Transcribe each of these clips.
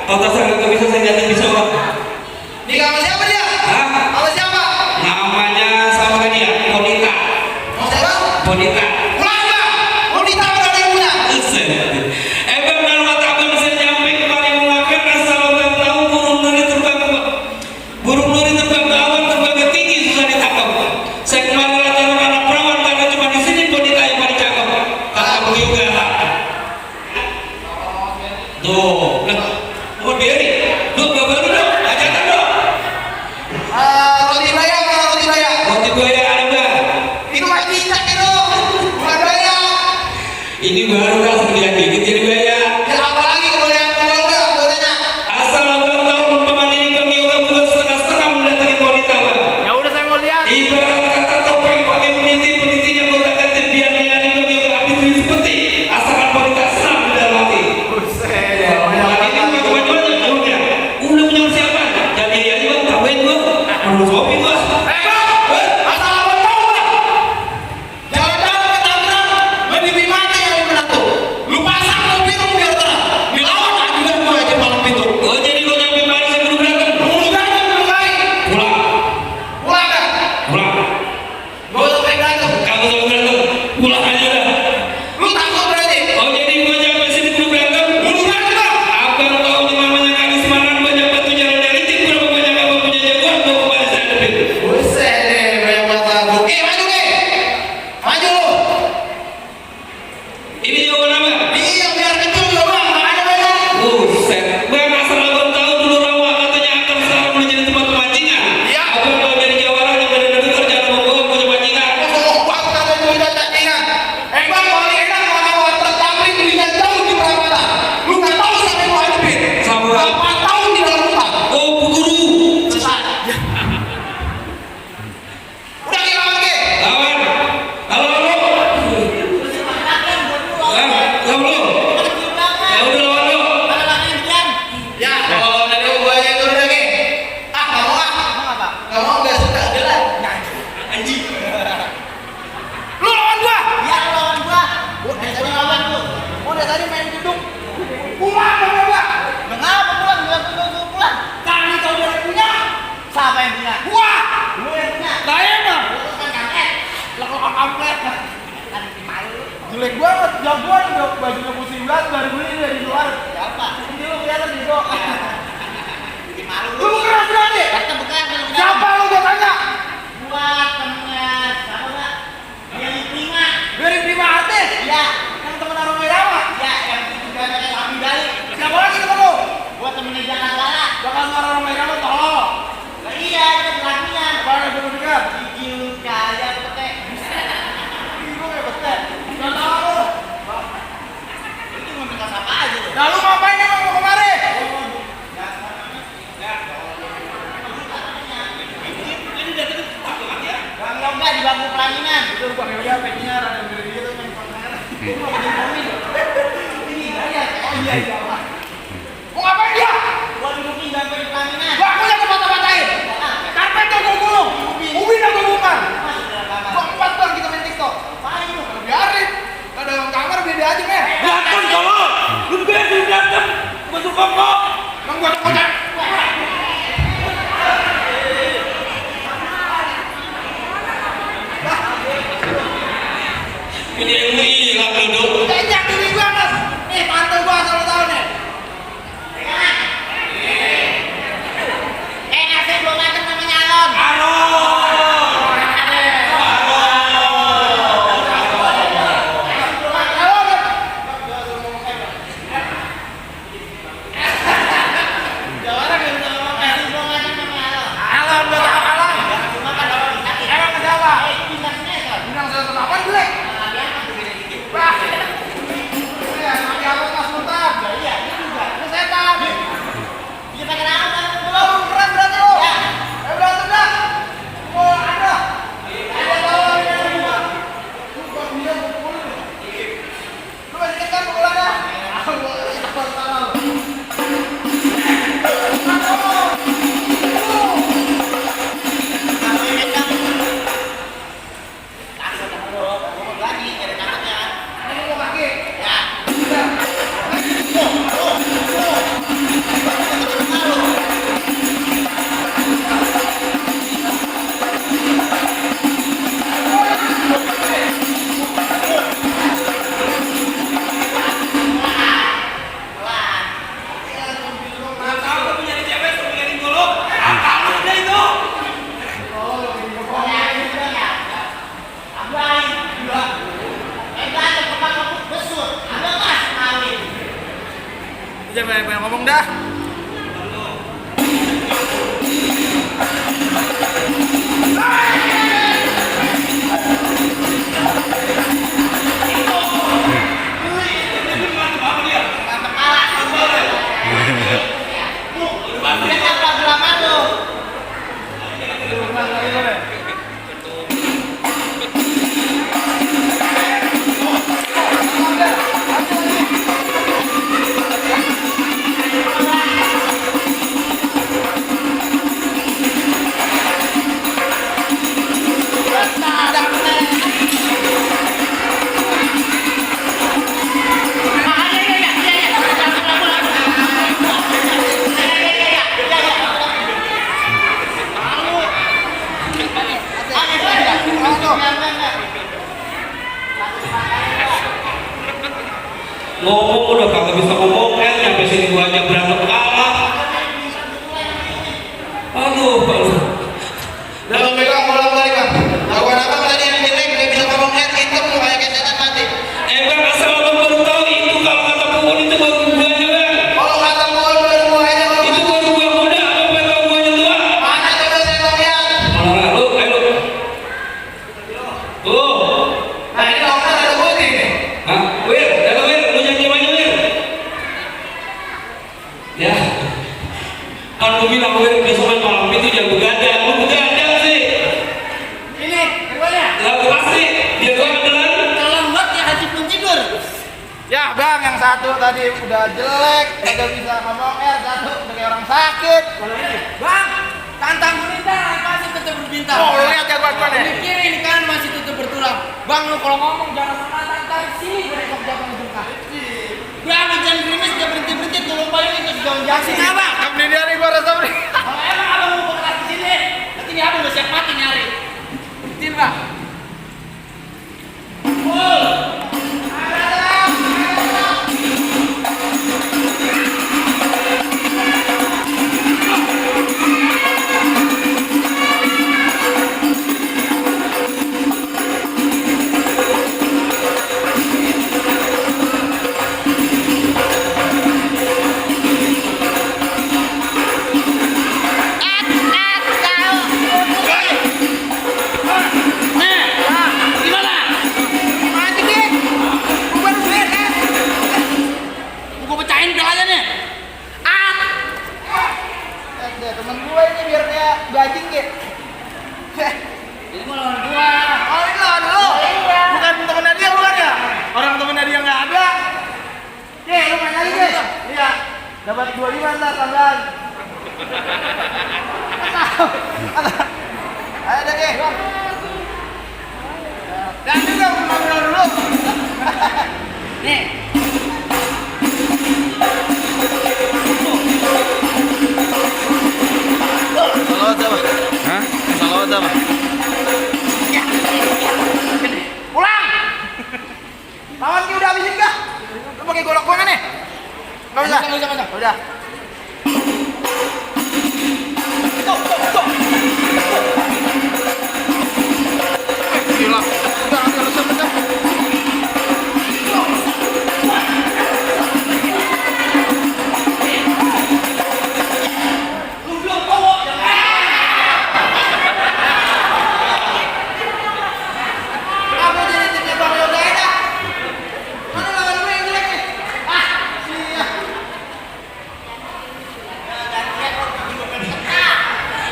Kalau tak saya nggak bisa, saya ganti bisa Pak. Nikah sama siapa dia? Hah? Sama siapa? Namanya sama dia, Bonita. Mau siapa? Bonita. Pulang Bang. Bonita udah ada yang punya. Bang, dalam mata abang saya nyampe kemari mengakan asal abang tahu burung nuri terbang ke awan, terbang ke tinggi, susah ditangkap. Saya kemarin lantaran anak perawan karena cuma di sini Bonita yang paling cakep. Kata Bang Yoga. Tuh, oh Derry, lu baru dong, ajakan dong. Roti bayam mana roti bayam? Roti buaya ada nggak? Itu masih cicak itu. Bukan bayam. Ini baru kan sekian dikit jadi buaya. Ya apa lagi kalau yang mau enggak bolehnya? Asal abang tahu peman ini Bang Yoga bukan setengah-setengah mendatangi Bonita Bang. Ya udah saya mau lihat. Ibarat kata topeng pakai peniti-penitinya kota ganti biar dia di Bang Yoga habis duit seperti asalkan Bonita senang di dalam hati. Buset ya. Ini bagaimana jauhnya? Udah punya siapa? Jadi aja Bang, kawin gua. Harus kopi gua. Asal abang tahu Bang. Jangan-jangan ketangkap lebih mati yang benar tuh. Lu pasang mobil lu biar terang. Dilawan ajudan gue aja malam itu. Oh jadi gua nyampe mari saya kudu berantem. Udah belum baik. Pulang, Pulang dah. pulang. Gak usah main berantem. Kamu sama berantem. Pulang aja dah. Lu takut berarti? Oh jadi gua nyampe sini kudu berantem. Lu berantem Bang. Abang tahu di namanya gadis mana banyak batu jalan dari tim berapa banyak abang punya jagoan mau kemana saya hadapin. Buset deh, banyak mata lu. Maju nih. Maju lu. Ini jawaban apa? Iya, biar kecil juga Bang. Makanya banyak. Buset, Bang asal abang tahu dulu rawa katanya akan sekarang udah jadi tempat pemancingan. Iya. Abang kalau dari Jawara yang dari negara jangan membawa punya pancingan. Ngomong banget kata gue udah cacingan. Bang, paling enak kalau mau tertabrik belinya jauh di Pramana. Lu nggak tahu siapa yang mau hadapin. Sama. Berapa tahun di dalam hutan. Oh, Bu Guru. Sesat. Udah kita lagi. Lawan. Halo, halo. Lawan lo. Ya udah lawan lo. Ya, kalau dari gue itu udah lagi. Ah, nggak mau ah. Nggak mau, nggak suka. Jelas. Anjing. Lu lawan gua. Udah tadi main gedung. Pulang sama gua. Kali kau udah punya. Siapa yang punya? Gua. Lu yang punya. Lah emang. Lekok kampret. Jelek banget, jagoan udah bajunya putih banget, dari beli dari luar. Siapa? Ini lu kelihatan di bawah. Bikin malu Lu keras berani. Kata bekas Siapa lu gua tanya? Buat temennya siapa Pak? Yang prima. Dari Prima Artis. Iya. Yang temen Aroma Irama. Iya, yang juga ada sapi dari. Siapa lagi temen lu? Buat temennya Jakarta. Jangan Aroma Irama tolong. Lah iya, itu pelatihnya. Mana dulu dekat? Gigi kaya petek. Lu kayak betet. Enggak tahu lu. Itu mau minta siapa aja lu? Nah lu ngapain emang mau kemari? Bang Yoga di bangku pelaminan. Itu Bang Yoga pengennya rada berdiri gitu main kamera. Lu mau bikin komik. Ini bayar. Oh iya iya. Pak. Mau ngapain dia? Gua dudukin bangku di pelaminan. Gua punya tempat-tempatain. Karpet tuh gua gulung. Ubin aku bukan. Gua 4 Bang kita main TikTok. Apaan lu? Biarin. Ada kamar beda aja meh. Berantem kalau. Lu biasa berantem. Masuk kok. Bang gua kocak. Ini yang hilang dulu. Banyak diri gua mas. Nih tante gua kalau tahu nih. Nasi belum macam namanya Alon. Halo. jangan banyak ngomong dah. Ngomong udah kagak bisa ngomong, nyampe sini gua aja berantem kalah. Aduh. Dalam mereka bolak balik kan. Lawan abang tadi yang jelek dia bisa ngomong hitam tuh kayak setan mati. Bang, asal abang baru tahu itu kalau kata Puun itu baru guanya bang. Kalau kata baru aja kalau Itu baru gua muda, apa tahu guanya tua? mana coba saya mau lihat. Ayo. Tuh. Nah ini orang ada putih nih. Hah? Wir, lu jangan diam aja Wir. Ya. Kan lu bilang Wir besok main malam itu jangan begadang. Lu begadang sih. Ini, gimana? Lalu pasti dia tuh beneran. Kalau buat ya Haji belum tidur. Ya bang, yang satu tadi udah jelek, kagak bisa ngomong satu udah kayak orang sakit. Bang, tantang berintang masih tetap berbintang. Oh, lu lihat jagoan gua nih. Di kiri ini kan masih tetap bertulang. Bang, lu kalau ngomong jangan sama tantang sini besok jangan berkah. Bang, jangan gerimis, jangan berhenti tolong bayangin ke sejauh jauh sini apa? Kamu dia nih gua rasa beri. Kalau emang abang mau berkelas di sini, nanti ini abang udah siap mati nyari. Betul nggak? Full. Temen gue ini biar dia gajing gitu. Ini mau lawan gua. Oh ini lawan lu? Iya. Bukan temen Nadia bukan ya? Orang temen Nadia nggak ada. Lu main lagi deh. Iya. Dapat 25 ntar tambahan. Ayo deh Ge. Dan juga ngobrol dulu. Nih. Salawat apa? Hah? Salawat apa? Pulang! Lawan Ki udah habisin kah? Lu pakai golok gua nih? Nggak bisa? Nggak bisa. Udah. Gila. Udah, udah. Aku jadi timnya Bang Yoga ya. Mana lawan gue yang jelek nih? Siap.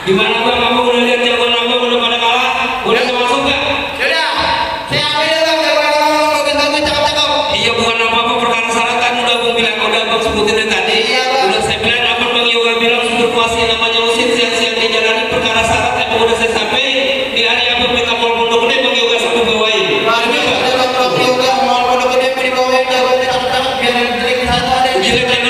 Gimana bang, kamu udah lihat jagoan abang udah pada kalah? Udah termasuk gak? Yaudah, saya ambil dulu jagoan abang bagus-bagus cakep-cakep. Iya bukan apa-apa perkara salah kan udah abang bilang udah abang sebutin dari tadi. Iya, Bang. Udah saya bilang abang Bang Yoga bilang sumber kuasa yang namanya usin siang-siang dijalani perkara salah emang udah saya sampai di hari abang minta mall pondok gede Bang Yoga satu bawain. Ini ada Bang Yoga mau pondok gede dibawain jagoan cakep-cakep biar yang jelek di satu ada yang Jelek dan